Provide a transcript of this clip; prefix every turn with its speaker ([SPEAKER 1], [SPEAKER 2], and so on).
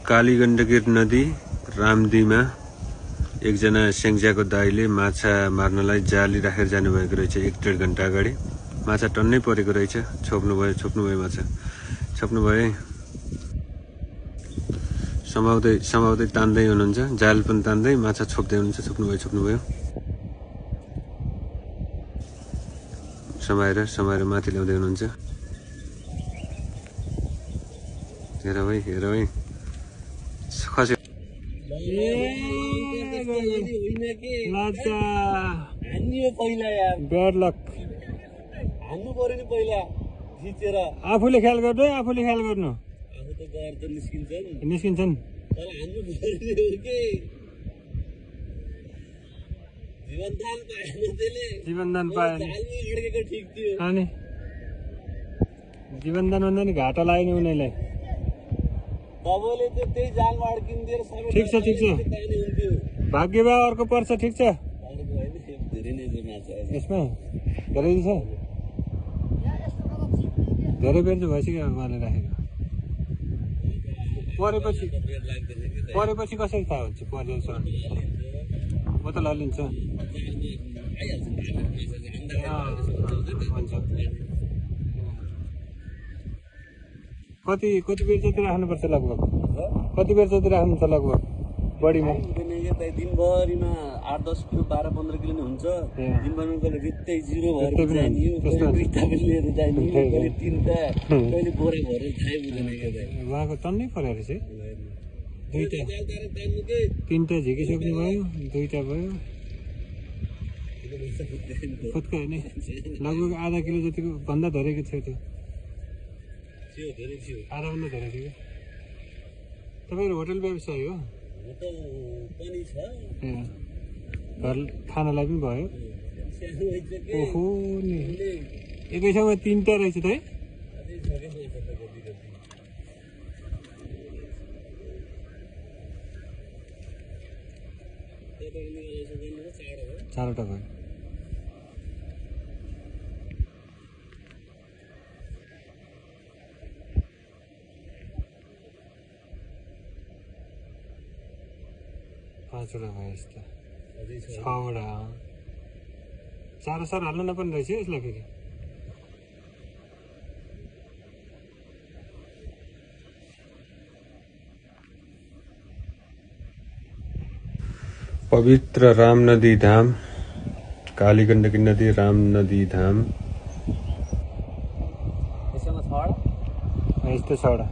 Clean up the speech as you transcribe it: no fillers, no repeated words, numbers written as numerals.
[SPEAKER 1] कालीगण्डकी नदी रामदीमा एकजना स्याङ्जाको दाइले माछा मार्नलाई जाली राखेर जानुभएको रहेछ 1-1.5 घण्टा अगाडि। माछा टन्नै परेको रहेछ। छोप्नुभयो माछा। छोप्नुभयो। समाउँदै तान्दै हुनुहुन्छ। जाल पनि तान्दै माछा छोप्दै हुनुहुन्छ। छोप्नुभयो। समाएर माथि ल्याउँदै हुनुहुन्छ। हेर भाइ खस्यो। आफूले ख्याल गर्नु निस्किन्छन्। जीवनदान पाएन अनि जीवनदान भन्दा नि घाटा लाग्यो नि उनीलाई। ठिक छ भाग्य भए अर्को पर्छ। ठिक छ यसमा धेरै छ। धेरै बेर चाहिँ भइसक्यो उहाँले राखेको। परेपछि कसरी थाहा हुन्छ? पर्छ म त ललिन्छ। कति बेर जति राख्नुपर्छ लगभग? कति बेर जति राख्नुहुन्छ लगभग बढीमा?
[SPEAKER 2] दिनभरिमा 8-10 किलो 12-15 किलो नै हुन्छ। दिनभरिमा कहिले रित्तै जिरो भएर जानियो, लिएर जानियो, कहिले 3टा, कहिले बोरा भरेर थाहै बुझेन के दाइ।
[SPEAKER 1] उहाँको टन्नै पर्यो रहेछ। 3टा झिकिसक्नु भयो, 2टा भयो। खुदको होइन लगभग आधा किलो जतिको भन्दा धरेको थियो त्यो। आधा भन्दा धेरै थियो। तपाईँको होटल व्यवसाय हो?
[SPEAKER 2] पनि छ।
[SPEAKER 1] घर खानालाई पनि भयो। ओहो नि एकै ठाउँमा 3टा रहेछ त है। चारवटा भयो। पाँचवटा भयो यस्तो। 6वटा। चारो हाल्नु नपर्ने रहेछ यसलाई फेरि। पवित्र राम नदी धाम, कालीगण्डकी नदी राम नदी धाम।
[SPEAKER 2] यसमा 6वटा।
[SPEAKER 1] यस्तो 6वटा।